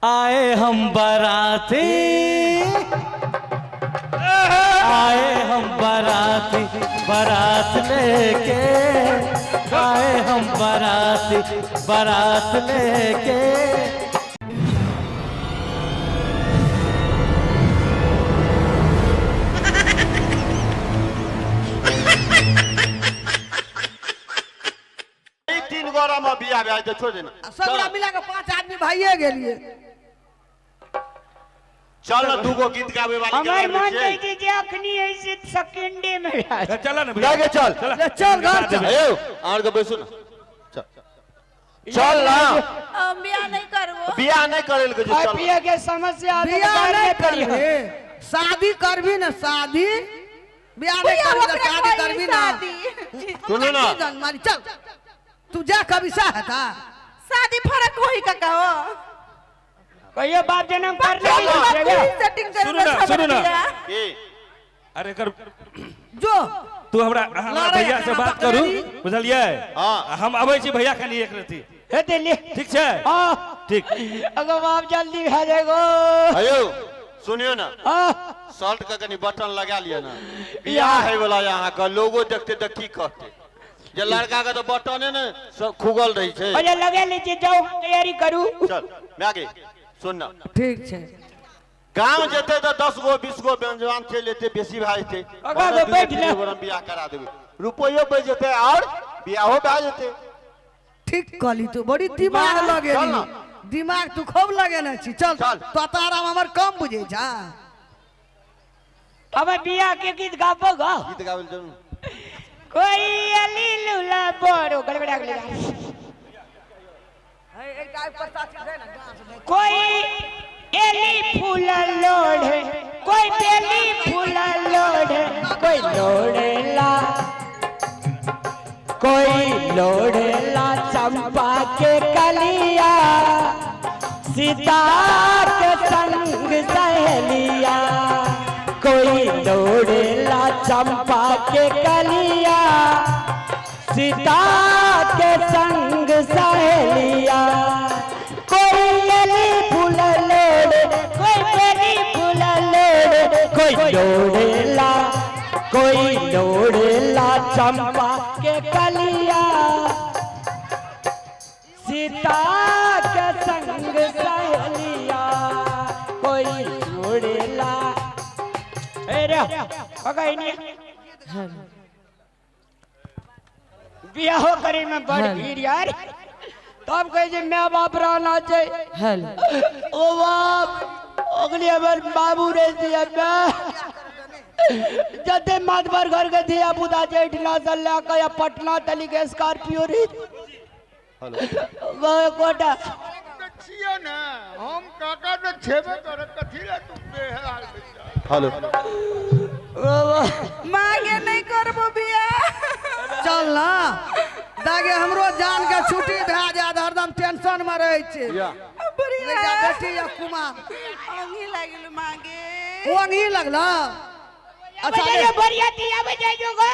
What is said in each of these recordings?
आए हम बाराती, आए हम बाराती, बारात लेके, आए हम बाराती, बारात लेके। ई तीन गोरा में बियाह भए जेतै, छोड़ देना। आ सब गोरा मिला के 5 आदमी भाइये गेलिए। चल ना, दूगो गीत गावे वाली के हमार गाबै मन छियै। नहीं थी जे अखनी ऐसे सेकंडे में आ जाए। चल ना भैया। जाके चल। ले चल घर चल। ए, आर के बैसू ना। चल। चल ना। हम बियाह नहीं करबो। बियाह नहीं करै लगे जे, और चल। पिए के समस्या आवे बियाह तो नहीं नहीं करियो। करबी, शादी करबी ना, शादी बियाह नहीं भैया, करबी तो ओकरा शादी कोई करबी ना। शादी। सुनू ना। की जान मारी, चल तू जा कभी सा हता। शादी फरक होई काका हो। कहियो बाप जन्म कर ले। चल, बाप तू ही सेटिंग कर सुनू ना, सुनू ना। की? अरे कर जो तू हमरा हमरा लड़ाई भैया से करना बात करू, पकड़ेली। बुझलियै? हाँ। हम अबै छी भैया कनी एक रति। हेते ले। ठीक छै? हाँ। ठीक। अगर बाप जल्दी भए जाएगो। अयो सुनियो ना। हाँ। शर्ट के कनी बटन लगा लिया ना। बियाह है वाला यहाँ के लोगो देखते त की कहते जे लड़का के तो बटने ने सब खुगल रही छै। अरे लगा लीजिए, जाओ तैयारी करू। चल मैं आगे सुन ना। ठीक छै। गांव जेते तो 10 गो 20 गो व्यंजन चलि जेते, बेसी भए जेते। ओकरा तो बैठ ले। गोरा बियाह करा देबै, रुपैयो बचि जेते और बियाहो भए जेते। ठीक कहली तू, बड़ी दिमाग लगे चल ना। दिमाग तू खूब लगे ना छी। चल, चल। तो ताराम हमर कम बुझे जा। अब बियाह के गीत गाबो गा। गीत गाबै चलू। कोई अली लूला बोरो गड़बड़ा गेलै। कोई एली फूल लोढ़े, कोई बेली फूल लोढ़े, कोई लोढ़ेला, कोई लोढ़ेला चंपा के कलिया, सीता के संग सहेलिया। कोई लोढ़ेला चंपा के कलिया, सीता के संग सहेलिया। कोई एली फूल लोढ़े, कोई बेली फूल लोढ़े, कोई लोढ़ेला, कोई लोढ़ेला चंपा के कलिया, सीता के संग सहेलिया। कोई लोढ़ेला। ए रे, पकड़ नहीं। बियाहो करे में बड़ भीड़ यार। तब कहे जे मैं बाप रहना चाहिए। हेलो। ओ बाप, अगली बार बाबू रे दिया मैं। जते मात पर घर के दिया बुदा जेठना से लेके या पटना तली के स्कॉर्पियो रे। हेलो। वो कोटा। छियो ना, हम काका तो छेबे करे, कथी रे तू बेहाल बेचारा। हेलो। मांगे नहीं करबो बियाह। चल ना दागे, हमरो जान के छुट्टी भए जात, हरदम टेंशन में रहै छै। या। बढ़िया। बेटा बेटी या कुमार। अंगी लागल मांगे। ओ अंगी लगल। अच्छा, बजाइयो, ले। बढ़िया दिया बजाइयो गो।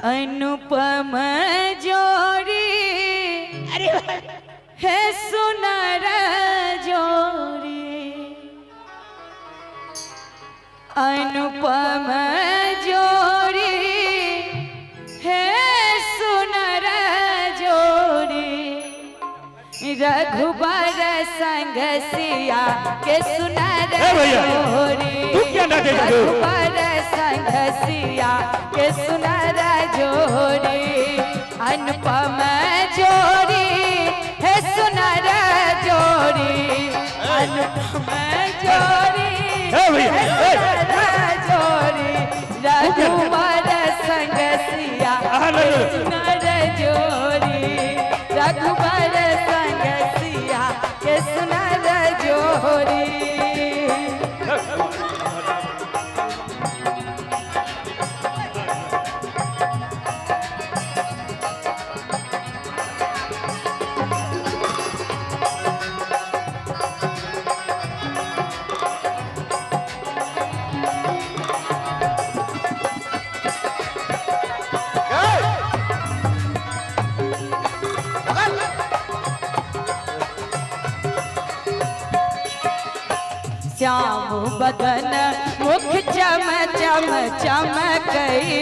अनुपम जोड़ी, अरे हे सुनर जोड़ी, अनुपम जोड़ी, हे सुनर जोड़ी, रघुबर संग सिया के सुनर ए भैया, जोड़ी, तू क्या नाचे छो? रघुबर संग सिया के सुनर जोड़ी, अनुपम जोड़ी, हे सुनर जोड़ी, अनुपम जोड़ी, ए भैया, हे ए। सुनर जोड़ी, रघुबर संग सिया आहा, नहीं, नहीं। सुनर जोड़ी, रघुबर संग सिया के सुनर जोड़ी। ए! पकड़। श्याम बदन मुख चम चम चमकई।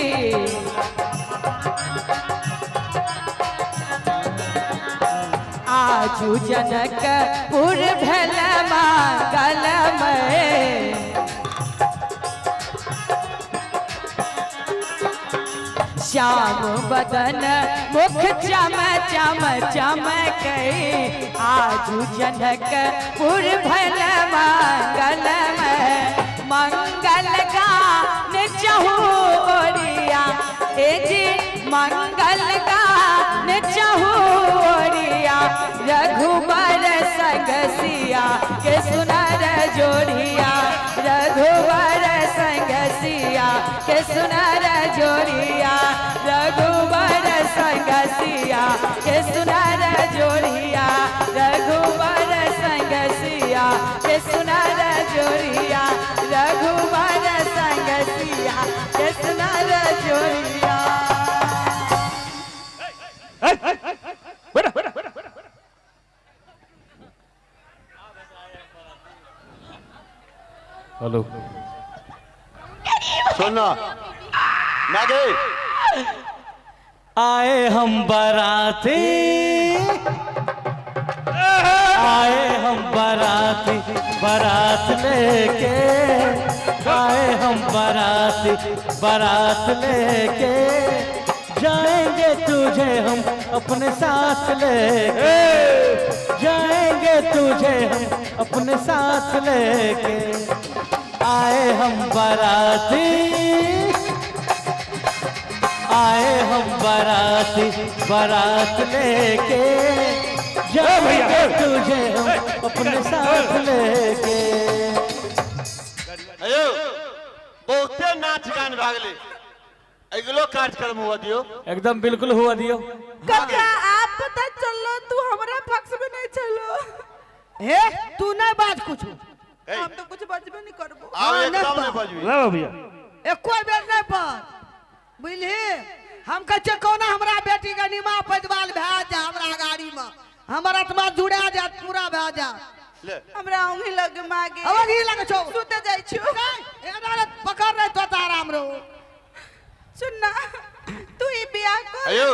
आजू जनकपुर भेल मंगलमय। श्याम बदन मुख चम चम चमकई। आजू जनकपुर भेल मंगलमय। मंगल गान चहु ओरिया ए जी मंगल गान चहु ओरिया। रघुबर संग सिया के सुनर जोड़िया। रघुबर संग सिया के सुनर जोड़िया। रघुबर संग सिया के सुनर जोड़िया। रघुबर संग सिया के सुनर जोड़िया। रघुबर संग सिया के सुनर जोड़िया। हेलो सुनना नागे। आए हम बाराती, आए हम बाराती बारात लेके। आए हम बाराती बारात लेके। जाएंगे तुझे हम अपने साथ लेके। जाएंगे तुझे हम अपने साथ लेके। आए हम बाराती, आए हम बाराती बारात लेके। जाएंगे तुझे हम अपने साथ लेके। अयो बहुते नाच गान भागले, अगलो कार्यक्रम हुआ दियो। एकदम बिल्कुल हुआ दियो। काका आप पता चलो तू हमरा पक्ष में नहीं चलो। हे तू नहीं बाज कुछ। हम तो कुछ बजबे नहीं करबो। आओ एकदम नहीं बजबी। लाओ भैया एको बेर नहीं पर बुझली। हम कहै छियै कोना हमरा बेटी के निमा पैदवाल भए जा, हमरा गाड़ी में हमर आत्मा जुड़ा जात पूरा भए जा। हमरा ओंघी लग मागे। ओंघी लगे छौ। सुते जाइ छियो। एना पकड़ रहे तो आराम रहो। सुन ना तू ई बियाह कर। अयो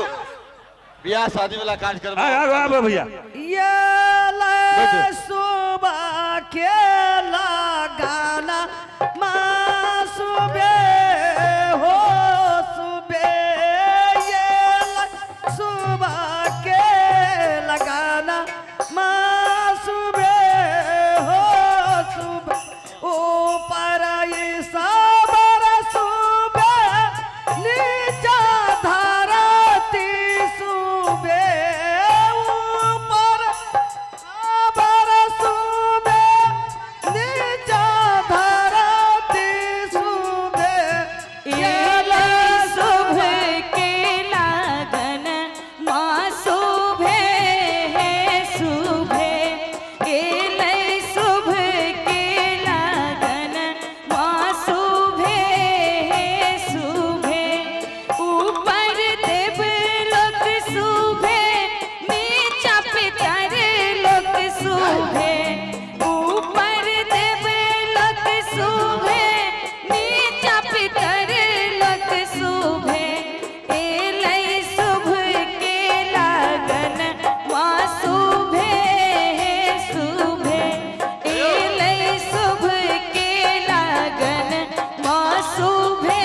बियाह शादी वाला कार्यक्रम। आओ आओ भैया। ये ले सुबह के लगाना मां सुबह हो सुबह। ये ले सुबह के लगाना मां सुबह हो सुबह। ऊपर ये साबर सुबह नीचा धरती सुबह। ऊपर साबर सुबह नीचा धरती सुबह। ये ले सुबह के लगन माँ सुबह है सुबह। ये ले सुबह के लगन माँ सुबह है सुबह। ऊपर देवलोक सुबह नीचा पितर लोक सुबह। ऊपर देवलोक सुबह नीचा पितर लोक सुबह। एलै सुबह के लगन माँ सुबह है सुबह। एलै सुबह के लगन माँ सुबह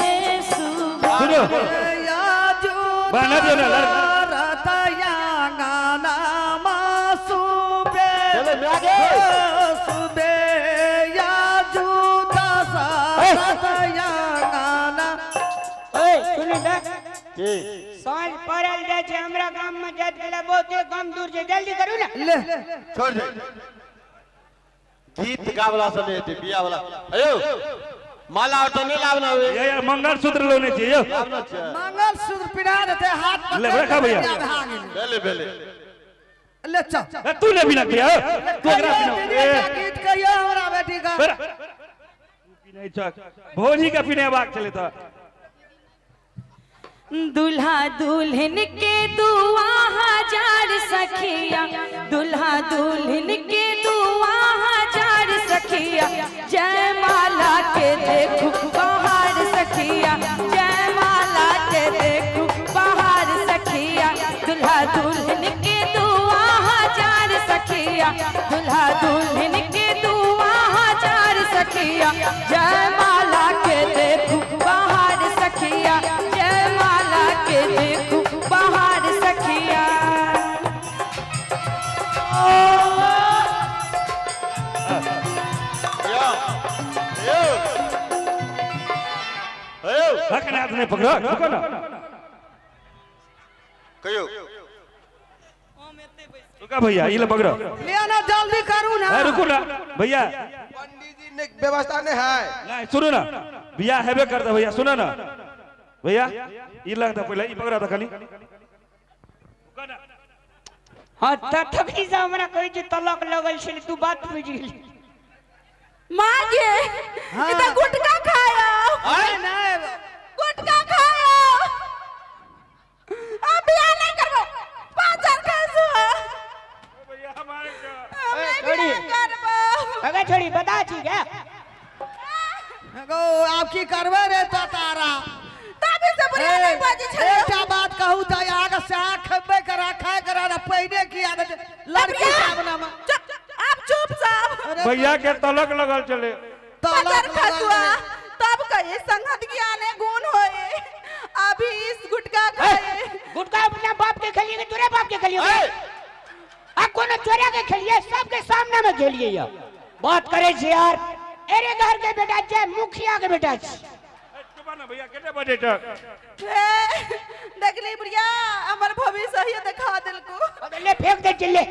है सुबह। सुनो बना दियो ना लड़का। चलो नागे। सुनी ना की साँझ पड़ल जाइ छै हमरा गाम में जाइत गेला बहुते कम दूर छै, जल्दी करू ना। ले छोड़ दे। गीत गावला से नहीं हेतै बियाह वाला। अयो माला और तो नहीं लावना होवे। ये यार मंगलसूत्र लेने चाहिए यो। लावना छै। मंगलसूत्र पिना देते हाथ ले रखा भैया। भेले भेले ले चल। ए, तू ने बिना किया तू एकरा बिना। गीत कहियो हमरा बेटी का। पिनै छक भौजी के पिनेबाक छलै तऽ। दूल्हा दुल्हन के दुआ हजार सखिया। दूल्हा दुल्हन के दुआ हजार सखिया। दुल्हा दुल्हन के दुआ हजार सखिया, दुल्हा दुल्हन के दुआ हजार सखिया, जय माला के देखू बाहर सखिया, जय माला के देखू बाहर सखिया। हक नहीं पकड़ो, रुको ना। कहियो रुका भैया, ये ले पकड़ो। ले ना जल्दी करू ना। रुको ना भैया, पंडित जी ने व्यवस्था नहीं है। नहीं सुनो ना, बियाह हेबे करता भैया, सुनो ना भैया, ये लगता पहले ये पकड़ा था खाली। हाँ तखनी से हमरा कहै छै तलक लगल छलै, तू बात बुझि गेली। माँ गे, ई त गुटखा खाया। नहीं गुटखा खाया। अब बियाह नहीं करबो, 5000 खर्च हुआ। भैया हमारे नहीं बियाह करबो। अगर छोड़ी बता छी क्या? गो आप की करबे रे तो तारा। तभी से बुढ़िया नहीं बाजी छलै। एकटा बात कहू त आग से खेबे करा खाए करा ना पहिने की आदत लड़की सामने में। आप चुप साहब। भैया के तलक लगल चले। तलक खसुआ तब कहे संगत ज्ञाने गुण होए। अभी इस गुटखा खाए। गुटखा अपना बाप के खेलिए कि तोरे बाप के खेलिए? आ कोनो चोरा के खेलिए, सबके सामने में खेलिए। ये बात करे छी यार, अरे घर के बेटा छे, मुखिया के बेटा छे। चुप ना भैया, केते बजे तक? देखली बुढ़िया हमर भविष्य ही देखा देलको। ले फेंक दे चिल्ले।